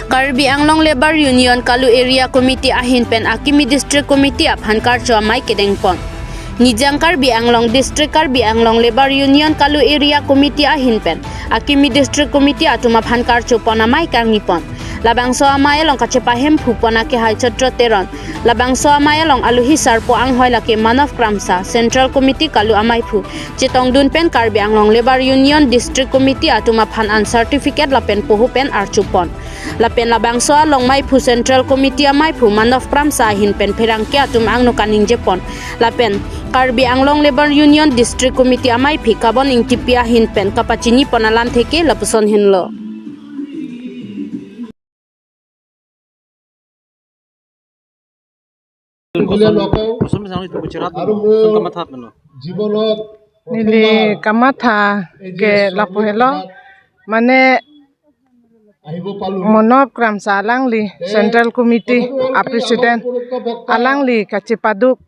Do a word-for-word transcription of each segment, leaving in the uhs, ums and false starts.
Karbi Anglong Labour Union Kalu Area Committee ahin pen Akimi District Committee aphan karcho amei kedengpon. Nijang Karbi Anglong District Karbi Anglong Labour Union Kalu Area Committee ahin pen Akimi District Committee atum aphan karchopon amei kangnipon. Labangso amei along kachepahemphupon akehai Chotro Teron. Labangso amei along aluhi sarpo anghoi lake Manav Kramsa, Central Committee Kalu ameiphu, chetongdun pen Karbi Anglong Labour Union District Committee atum aphan an certificate lapen poho pen archupon. Lapen labangso along meiphu Central Committee ameiphu Manav Kramsa ahin pen pherangke atum angno kaningjepon. Lapen Karbi Anglong Labour Union District Committee ameiphi Kabon Ingtipi ahin pen kapachinipon alamthe ke lapuson henlo. Koson, koson sang itu bicara tu, koson kamatha meno. Neli kamatha ke lapu helo, mane Manav Kramsa alangli Central Committee a President, alangli kachepaduk,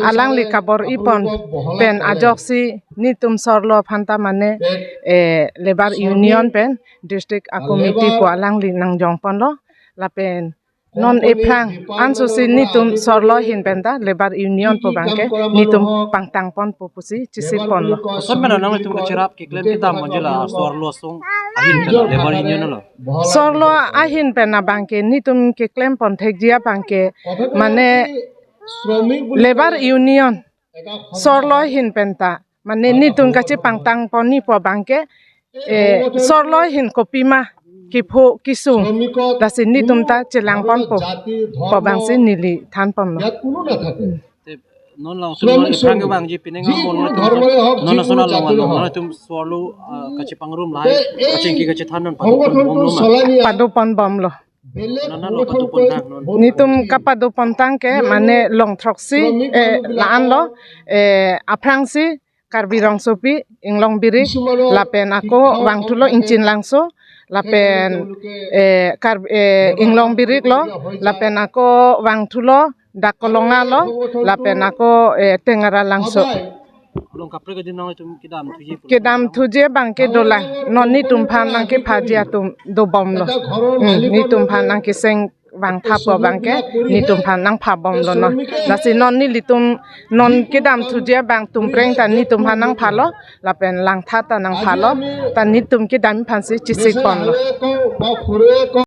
alangli kabor-ipon pen ajoksi netum sorlo aphanta mane, eh, Labour Union pen District a Committee pu alangli nangjongponlo. Lapen non ephrang ansosi netum sorlo ahin penta Labour Union pu abangke netum pangtangponpo pusi chisiponlo. Koson mena nangtum kacherap keklem kedam manjela sorlo asong ahin penta Labour Union lo. Sorlo ahin pen abangke netum keklempon thekji abangke mane Labour Union sorlo ahin penta mane netum kachepangtangponji pu abangke, eh, sorlo ahin kopima kepho kesung, lasi netum ta chelangponpo pu abangsi neli thanponlo. Te non langsung non ephrang kevangji pining ampon non atum, non ason along along non atum sorlo, ah, kachepangrum lahai kachingki kachethan non padopon bomlo ma? Padopon bomlo. Non non lo padopon tang non. Netum kapadopon tang ke mane long throksi, eh, la-anlo, eh, aphrangsi Karbi Rongsopi Inglong Birik, lapen ako vangthulo Ingchin Langso, lapen, eh, Kar-, eh, Inglong Birik lo, lapen ako vangthulo dak Kolonga lo, lapen ako, eh, Tengara Langso. Along kaprek adim nangtum kedam thuji pulo. Kedam thuji abangke dolang. Non netum aphan nangkephaji atum dobomlo. Hmm, netum aphan nangkeseng vangthapo abangke netum aphan nangphabomlo non. Lasi non nelitum non kedam thuji abang tumpreng ta netum aphan nangphalo, lapen langtha ta nangphalo, ta netum kedam aphansi chisiponlo.